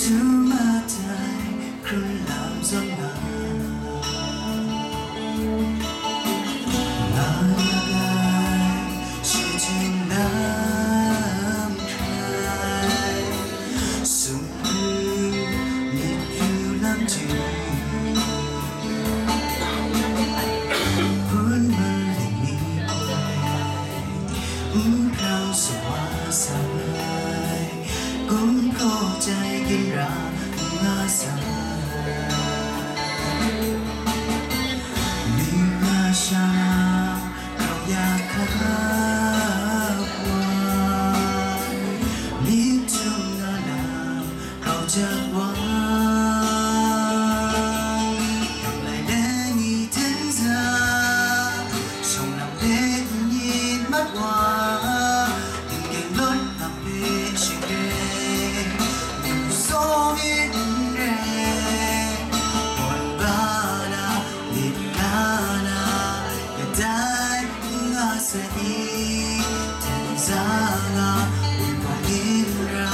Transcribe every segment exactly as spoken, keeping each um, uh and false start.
Tuma tai hkrun lam zawn nga, nga yak ai, shi hting lam hkrai, sumru myit yu lam tu, hpun maling ni gaw, n hkrang sa wa sa ai. Gumhpraw jai ginra n nga sai, myit lasha na grau ya hkap wa, myit htum na lam grau jak wa, lai leni hten za, shawng lam hpe n yit mat wa, n geng lawt lam hpe shing re, myu saw myit n re, gawn ba na, myit la na, kadai n nga sai i, hten za nga, wunpawng ginra,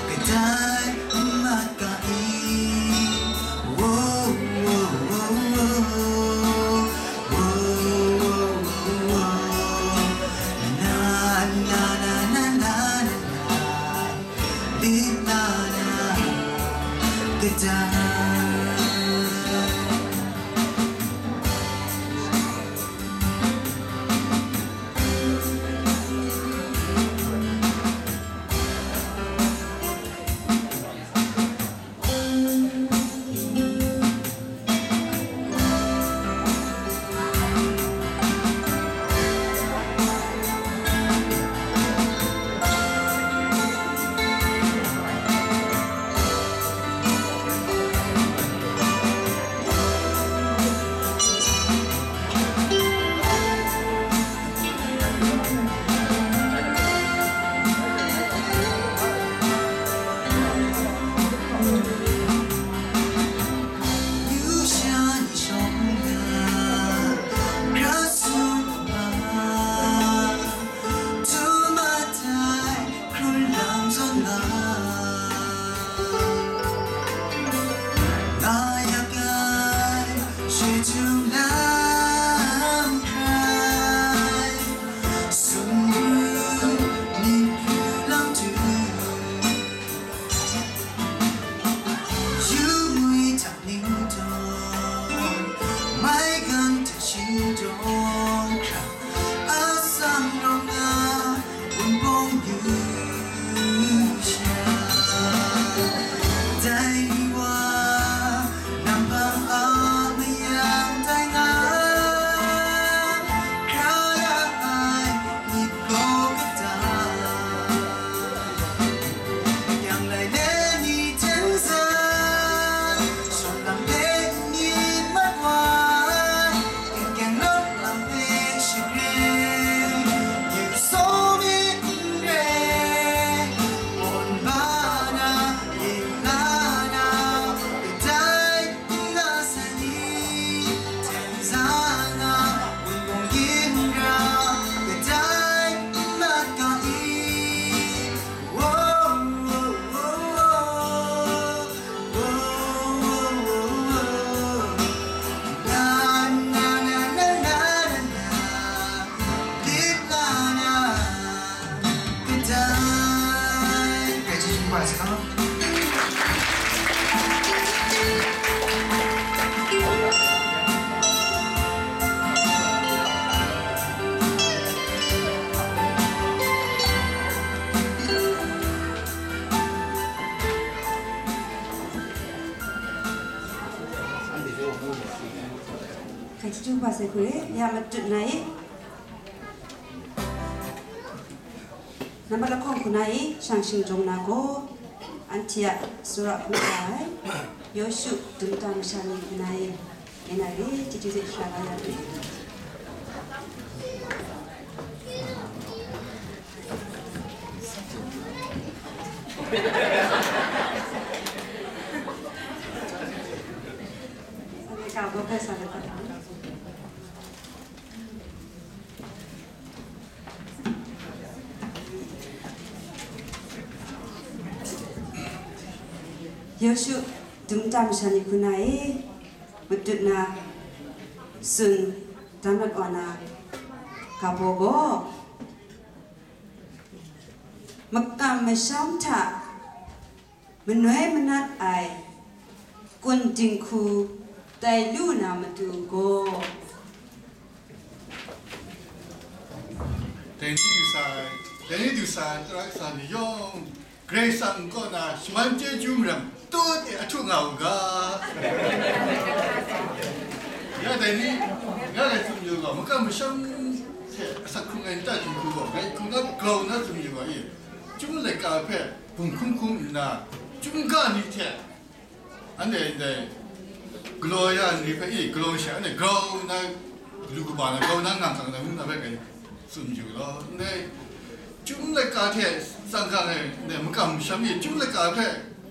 kadai n mat ga i. Wo, wo, wo, wo. Wo, wo, wo, wo. Na, na, na, na, na, na, na. Myit la na, kadai. Atsam rawng na wunpawng yu sha, dai wa nang hpang a mayang tai nga, hkra ya ai myit gaw kata. Yang lai le ni hten za, shawng lam hpe n myit mat wa, n geng lawt lam hpe shing re, yu saw myit n re, gawn ba na, myit la na, kadai n nga sai i, hten za nga, wunpawng ginra, kadai n mat ga i. Hkai chyeju kaba sai hku re, ya matut na i. Nambat lahkawng hku na i, shang shing jawng na gaw, anhte a tsawra hku ai, Yawshu dum ta masha ni hku na i, e na re, chyeju hte shara ya re. Yawshu dum tam sha ni hku na e, matut na tsun dan mat wa na ga baw gaw, makam masham hta manoi manat ai kun dinghku tai lu na matu gaw, Dai ni du sa ai, dai ni du sa ai, tara kasa ni yawng, Karai Kasang kaw na shaman chyeju maram tut e ahtu nga u ga. Ya dai ni, ya dai tsun yu ga, makam masham hte asak hkrung ai nta dinghku gaw, ngai hkrung na grau na tsun yu ga e, chyum laika hpe bung hkrum hkrum nna, chyum ga ni hte, anhte ndai galaw ya ni hpe e galaw sha, anhte grau na, lu kaba na, grau na, ngang kang na, ngu na hpe kai tsun yu law. Ndai chyum laika hte tsang kang ai, ndai makam masham e, chyum laika hpe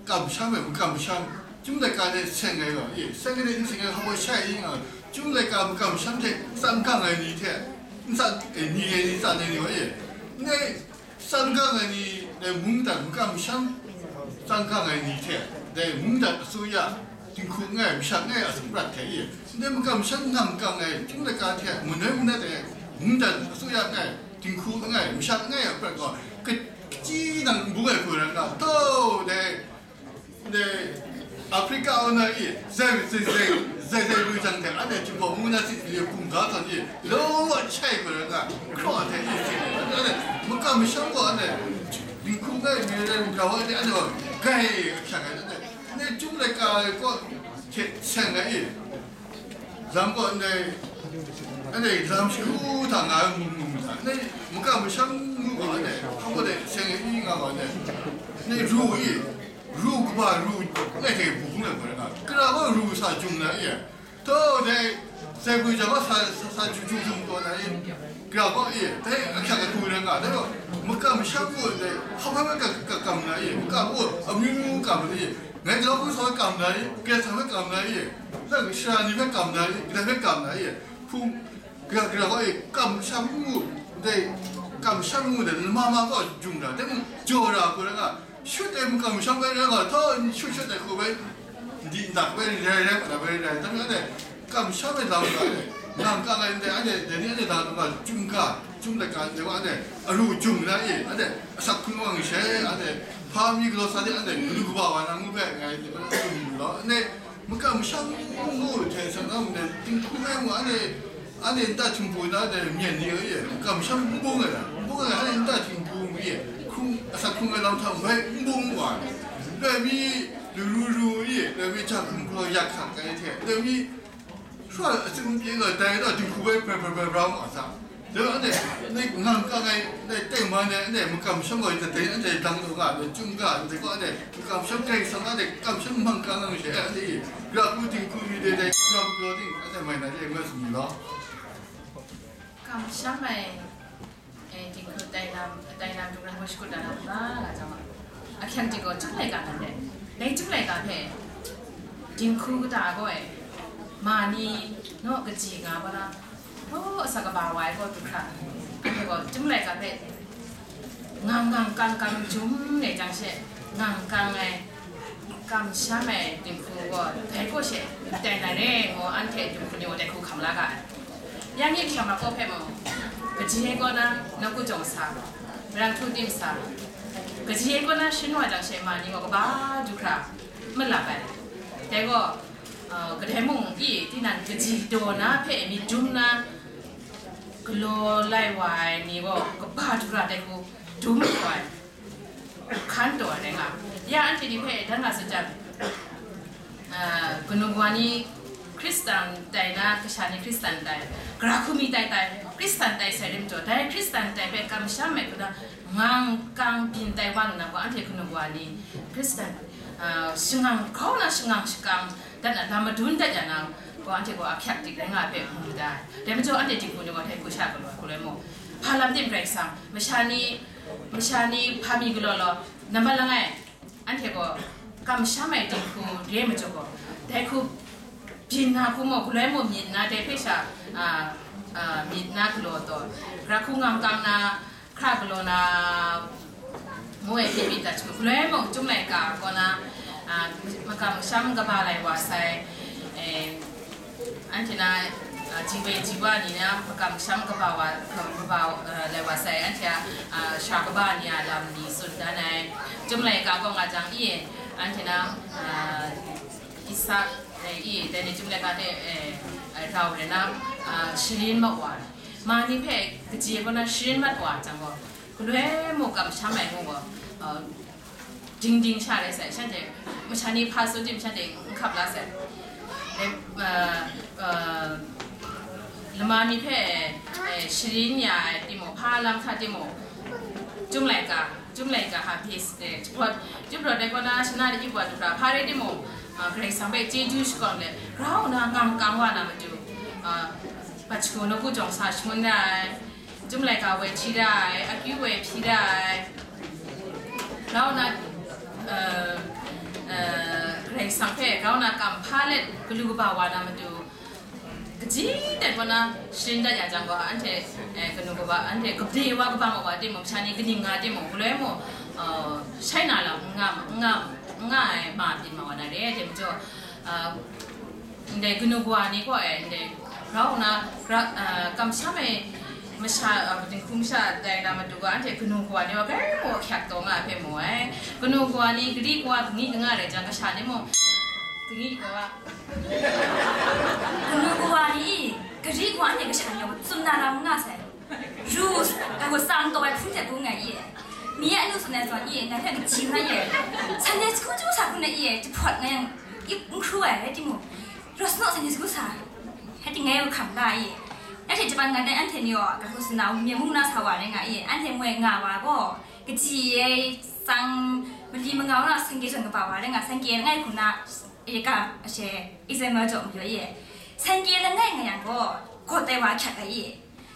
kam sham ai, makam masham, chyum laika hte seng ai gaw e, seng ai hte n seng ai hpa shai i nga, chyum laika makam masham hte tsang kang ai ni hte n tsang, e, ni ai ni tsang ai ni gaw e, ndai tsang kang ai ni, dai mungdan makam masham tsang kang ai ni hte, dai mungdan asuya dinghku n gai, masha n gai a sumrat hte e, ndai makam masham ngang kang ai chyum laika hte manoi manat ai mungdan asuya n gai, dinghku n gai, masha n gai a prat gaw, kachyi nang n bung ai hku rai nga, taw dai Ndai Africa wa na e, zai, zai, zai, zai, zai lu jang hte, anhte Jinghpaw ngu na sit li hpung ga htan e, law wa chai hkoi rai nga, hkraw hte e sit, anhte makam masham gaw anhte, dinghku gai mi rai, grau ai ni anhte gaw, gai ahkyak ai, anhte, anhte chyum laika ai kaw hte seng ai e, lam gaw ndai, anhte lam shagu hta nga ai mung mung hta, anhte makam masham ngu gaw anhte, hpa gaw de seng ai i nga gaw anhte, anhte ru i, ru kaba ru, anhte hte bu hkrum ai gaw rai nga, kara gaw ru sa jung na i, taw dai, sai hpui jang gaw sa, sa, sa jung jung jung taw na i, kara gaw i, dai ahkyak ai hku rai nga, dai gaw makam masham gaw ndai, hpa hpa hpe ka, ka kam na i, makam gaw amyu myu kam na i, Ngai grau hku sa hpe kam na i, Karai Kasang hpe kam na i, nang shara ni hpe kam na i, kadai hpe kam na i, hpung gara gara gaw e, kam sham n mu, dai, kam sham n mu dai, lama ma gaw jung ra, dai mung jaw ra hku rai nga, shut ai makam sham bai rai nga, htau n shut shut ai hku bai, n di n dak bai rai rai mat ai bai rai, dai mung anhte, Kamsham ai lam ga e, ngang kang ai ndai, anhte dai ni anhte lam ga, chyum ga, chyum laika ndai wa anhte aru jung na e, anhte asak hkrung wang she, anhte hpa mi galaw sa de, anhte galu kaba wa na ngu hpe ngai aru mu law, anhte makamsham ngu hte sa na mu ndai, dinghku ai mu anhte, anhte nta htingbu na ndai myen ni e, makamsham n bung ai, n bung ai, anhte nta htingbu mu e, hkrung, asak hkrung ai lam hta bai n bung wa ai. Loi mi, lu ru ru e, loi mi ja hkum galaw yak hkak ai hte, loi mi, Shuwa atsin pyi nga dai na dinghku bai bra bra bra bra ma sa. Dai wa anhte, ngai ngang kang ai, ngai teng man ai, anhte makamsham ai, dai anhte dang lu nga, anhte chyum ga, anhte gaw anhte makamsham Karai Kasang anhte kamsham mang kang nang she, anhte e, gra hku dinghku mi dai dai, gra hku ting, anhte mai na de, nga sumwi law. Kamsham ai, E, dinghku tai lam, tai lam, dung lam gaw shakut na lam nga, nga jang, ahkyang ting gaw, chyum laika nga ndai. Dai chyum laika hpe, dinghku kata gaw e, ma ni, naw kaji nga gaw na, naw asak kaba wa ai gaw du hkra, anhte gaw chyum laika hpe, ngang ngang kang kang chyum ai jang she, ngang kang ai, kamsham ai dinghku gaw, dai kaw she, tai na re, ngu anhte dinghku ni gaw dai hku hkam la ga ai. Yang e hkyam ai kaw hpe mung, kaji ai kaw na, nawku jawng sa, marang htu tim sa, kaji ai kaw na shin wa jang she ma ni gaw kaba du hkra malap ai. Dai gaw, kadai mung i, tinang kaji daw na hpe myit dum na, galaw lai wa ai ni gaw kaba du hkra dai hku dum lu ai. Hkan taw ai rai nga, ya anhte ni hpe dan nga tsun jang, kanu kawa ni Hkristan tai na, kasha ni Hkristan tai, gara hku mi tai tai, Hkristan tai sai rim jaw, dai Hkristan tai hpe kamsham ai hku na, ngang kang byin tai wa nna gaw, anhte kanu kawa ni Hkristan, shangang, grau na shangang shakang, dan a lam madun dat ya na, gaw anhte gaw ahkyak dik rai nga ai hpe mu da ai. Dai majaw anhte dinghku ni gaw dai hku sha galaw ai hku rai mu, hpa lam tim Karai Kasang, masha ni, masha ni hpa mi galaw law, nambat langai, anhte gaw kamsham ai dinghku re majaw gaw, dai hku byin na hku maw, galoi maw myit na, dai hpe sha, a, a, myit na galaw taw, gara hku ngang kang na, hkra galaw na, ngu ai hpe myit dat hku, galoi mung chyum laika kaw na, A, makam masham kaba lai wa sai, eh, anhte na, a, ji woi ji wa ni na makam masham kaba wa, kaba, eh, lai wa sai, anhte a, a, sha kaba ni a lam ni tsun dan ai. Chyum laika gaw nga jang i, anhte na, a, Isak, eh, i, dai ni Chyum laika hte, eh, eh, rau rai na, a, sharin mat wa. Ma ni hpe kaji gaw na sharin mat wa jang gaw, galoi mung kam sham ai ngu gaw, a, ding ding sha rai sai, shanhte masha ni hpa tsun tim shanhte n hkap la sai. Dai, uh, uh, lama ni hpe, eh, sharin ya ai timung, hpa lam hta timung, Chyum laika, Chyum laika ha base de, jahpawt, jahpawt de kaw na shana de ip wa du hkra, hpa rai timung, uh, Karai Kasang hpe chyeju shakawn let, grau nna ngam kang wa na matu, uh, Pachun nawku jawng sa shangun ra ai, Chyum laika woi hti ra ai, akyu woi hpyi ra ai, grau nna, uh, uh, Karai Kasang hpe grau nna kam hpa let galu kaba wa na matu, kaji dat wa na sharin dat ya jang gaw, anhte, eh, kanu kaba, anhte kabde wa kabang wa timung, masha ni kaning nga timung, galoi mung, uh, shai na lam n nga, n nga, n nga ai ma byin ma wa na re, dai majaw, uh, Ndai kanu kawa ni gaw, eh, ndai grau nna, gra-, ah, kamsham ai masha, ah, dinghku masha tai na matu gaw, anhte kanu kawa ni gaw, grai mung ahkyak taw nga ai hpe mu ai. Kanu kawa ni gari kawa kangyi kanga rai jang, kasha ni mung kangyi kawa. Kanu kawa ni gari kawa anhte kasha ni gaw tsun na lam n nga sai. Ru, a, gaw tsang taw ai hpung hte bung ai i. Mi a anu tsun ai zawn i, ngai hpe kaji nga i. Sunday school chyu sa hkrum ai i, jahpawt ngai yang ip n hkru ai, rai timung, Rosno Sunday school sa, hei ting ngai hkam la i. Anhte Japan nga dai anhte ni gaw, ga hku suna, myen mung na sa wa rai nga i, anhte moi nga wa gaw, kaji ai tsang mali manga wa na sangke jawn kaba wa rai nga, sangke langai hku na, e ka, ashe, exam jaw majaw i. Sangke langai nga yang gaw, gaw tai wa ahkyak ai i.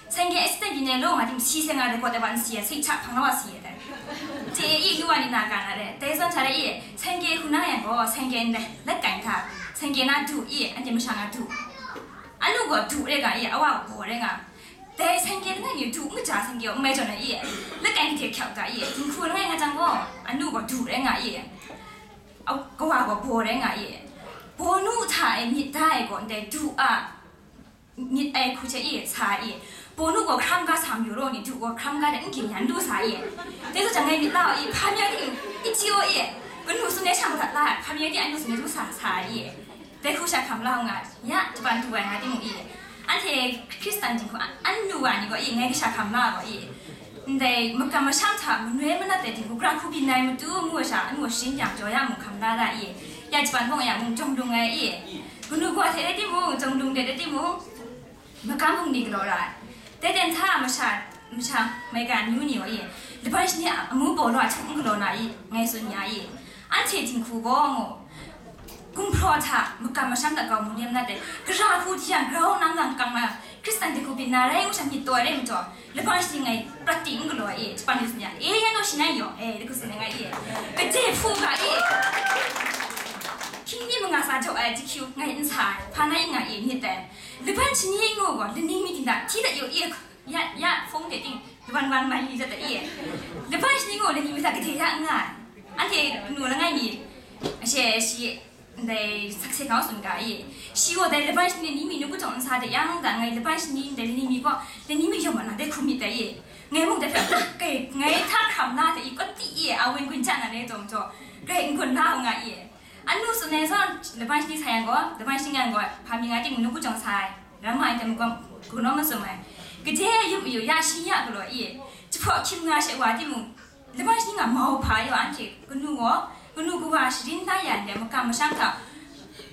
Sangke accident byin ai law nga tim si sai nga ai, gaw tai wa n si ai, sik hta hpang na wa si ai dai. Chye i, nu wa ni na ga na re, dai zawn hta rai i, sangke hku na yang gaw, sangke ndai, lat kai hta, sangke na du i, anhte masha nga du. Anu gaw du rai ga i, awa gaw baw rai nga. Dai sangke langai mi du n kaja sangke gaw n mai jaw na i, lat kai hte hkyau ga i, dinghku langai nga jang gaw, anu gaw du rai nga i, a, kawa gaw baw rai nga i. Bawnu hta e myit da ai gaw ndai du a, myit ai hku hte i, sa i, bawnu gaw hkram ga sa mayu raw ni, du gaw hkram ga de n ging yan du sa i. Dai zawn jang ngai myit la i, hpa mi a ting i chyu i, kanu tsun ai sha madat la, hpa mi a ting anu tsun ai du sa, sa i. Dai hku sha hkam la u nga, ya, Japan du ai nga timung i. Anhte Hkristan dinghku a, anu wa ni gaw i, ngai kasha hkam la gaw i. Ndai makam masham hta manoi manat ai dinghku gara hku byin ai matu ngu ai sha, anu wa sharin yang jaw ya mung hkam la da i. Ya Japan gaw ya mung jawng lung ai i. Kanu kawa hte rai timung, jawng lung de rai timung, makam bungli galaw ra ai. Dai ten hta masha, masha, maigan yu ni wa i, laban shani a amu baw law a htung n galaw na i, ngai tsun ya i. Anhte dinghku gaw ngu, gumhpraw hta makam masham dat kau mu nem na de, gara hku di yang, grau nang nang kang na, Hkristan dinghku byin na rai ngu sha myit taw ai rai majaw, laban shani ngai prat ting n galaw i, Japan ni tsun ya, e, yan gaw shi nai yaw, e, dai hku tsun ai nga i, kaje hpu ga i, hkying ni manga sa jaw ai, G Q ngai n sa ai, hpa na i nga i, myit dai. Laban shani ngu gaw, laning mi ting da, hti dat yaw i, ya, ya, hpung de ting, laban wan mai li dat da i. Laban shani gaw, laning mi hta gade ya n nga ai. Anhte kanu langai mi, ashe, shi, ndai sakse kau tsun ga i. Shi gaw dai laban shani ni mi nu kutawng n sa de yang, da ngai laban shani ndai laning mi gaw, laning mi yawm na dai hkum myit dai i. Ngai mung dai hpe, ah, kai, ngai hta hkram na dai i, kawt ti i, a wen gun ja na re taw majaw, grai n gun na u nga i. Anu tsun ai zawn, laban shani sa yang gaw, laban shani yang gaw, hpa mi nga ting, nu kutawng sa ai, ram ai hte magam, gu naw masum ai. Gade yup mayu ya shi ya galaw i, jahpaw hkying nga she wa timung, laban shani nga mau hpa yaw anhte kanu gaw, kanu kawa sharin da ya ndai makam masham hta,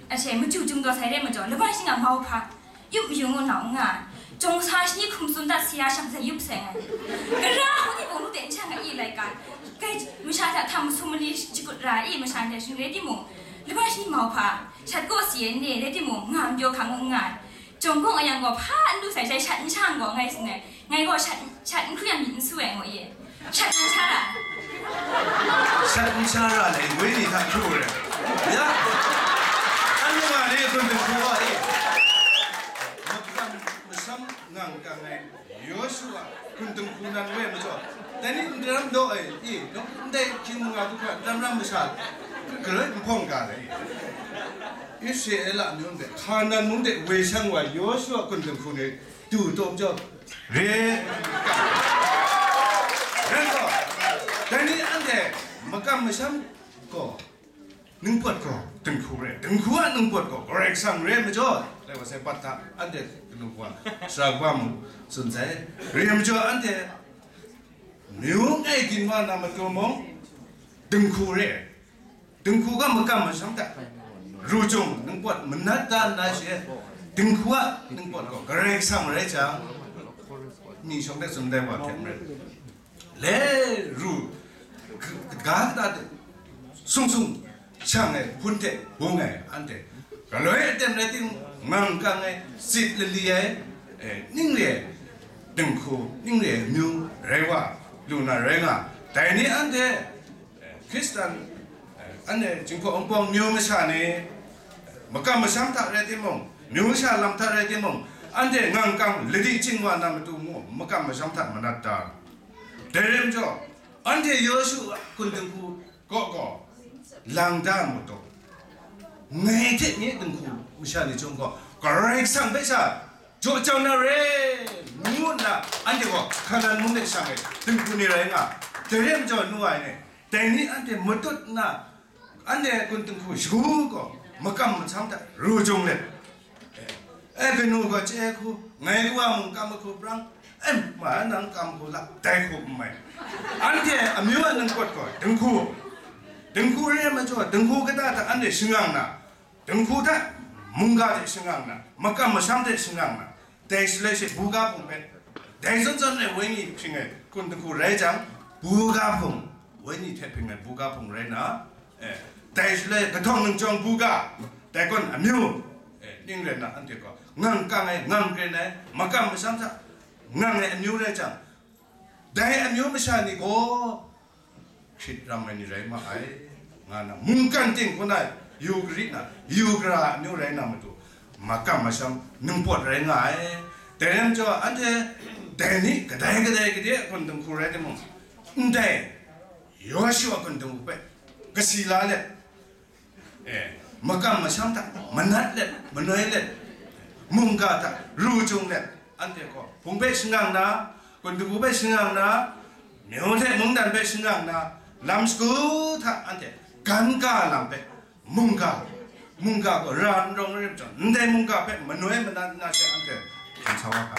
ashe machyu chyum taw sai re majaw, laban shani nga mau hpa, yup mayu ngu nau n nga ai. Jawng sa shani hkum tsun dat si ya shang sai yup sai ngai. Gara hku ni bawng lu de n shang ai i laika. Kai masha hta htam masum mali shakut ra i, masha ndai shing re timung, laban shani mau hpa, shat kaw si ai n re, re timung, nga n pyaw hkang ngu n nga ai. Jawng gaw a yang gaw, hpa n lu sai, shai shat n shang gaw, ngai tsun ai. Ngai gaw shat, shat n hkru yang myit n su ai ngu i. Shat n sha ra. Shat n sha ra le, woi ni hta hkru re. Ya. Anhte nga ni hkun dinghku wa e. Makam masham ngang kang ai Yawshua hkun dinghku nan woi majaw, dai ni n daram daw ai i, ndai hkying manga du hkra daram ram masha. Galoi nhpawng ga le. Israela amyu hte Hkanan mung de woi shang wa Yawshua kun dinghku ni du taw majaw, re, rai gaw, dai ni anhte makam masham gaw, ningpawt gaw dinghku re, dinghku a ningpawt gaw Karai Kasang re majaw, dai wa sai, bat hta, anhte dinghku a sara kaba mung tsun sai, re majaw, anhte myu ngai din wa na matu mung, dinghku re, dinghku ga makam masham hta, ru jung ningpawt manat da nna she, dinghku a ningpawt gaw Karai Kasang rai jang, mi shawng de tsun dai wa hte maren, le ru, ga kata de, sung sung shang ai hpun hte bung ai anhte, galoi aten rai timung, ngang kang ai, sit lali ai, eh, ning re ai dinghku, ning re ai amyu rai wa lu na rai nga. Dai ni anhte, eh, Hkristan, eh, anhte Jinghpaw Wunpawng amyu masha ni, makam masham hta rai timung, amyu masha lam hta rai timung, anhte ngang kang ladi ching wa na matu mung, makam masham hta manat da. Dai rai majaw, anhte Yawshua kun dinghku kaw gaw lang da mu taw, ngai hte nye dinghku masha ni chyawm gaw, Karai Kasang hpe sha jaw jau na re, ngu nna anhte gaw Hkanan mung de shang ai dinghku ni rai nga. Dai rai majaw, nu wa ai ni, dai ni anhte matut nna, anhte kun dinghku shagu gaw makam masham hta ru jung let, eh, kanu gaw chye ai hku, ngai kawa mung kam ai hku prang, em, ma nang kam hku lap, dai hku n mai. Anhte amyu a ningpawt gaw dinghku, dinghku re ai majaw, dinghku kata hta anhte shangang na, dinghku hta mungga hte shangang na, makam masham hte shangang na, dai shaloi she buga hpung hpe, dai zawn zawn e wenyi hpring ai kun dinghku rai jang, buga hpung, wenyi hte hpring ai buga hpung rai na, eh, dai shaloi kahtawng ningchyawng buga, dai gawn amyu, eh, ning rai na, anhte gaw ngang kang ai, ngang kren ai, makam masham hta ngang ai amyu rai jang, dai amyu masha ni gaw hkrit ram ai ni rai ma ai, nga na, mungkan ting hku na yu gari na, yu gara ai amyu rai na matu, makam masham ningpawt rai nga ai. Dai rai majaw, anhte dai ni kadai kadai gade a kun dinghku rai timung, ndai Yawshua kun dinghku hpe kasi la let, eh, makam masham hta manat let, manoi let, mungga hta ru jung let, anhte gaw hpung hpe shangang na, kun dinghku hpe shangang na, myu hte mungdan hpe shangang na, lam shagu hta anhte gan ga lam hpe, mungga, mungga gaw ra n rawng ai rai majaw, ndai mungga hpe manoi manat nna she anhte hpung sa wa hka.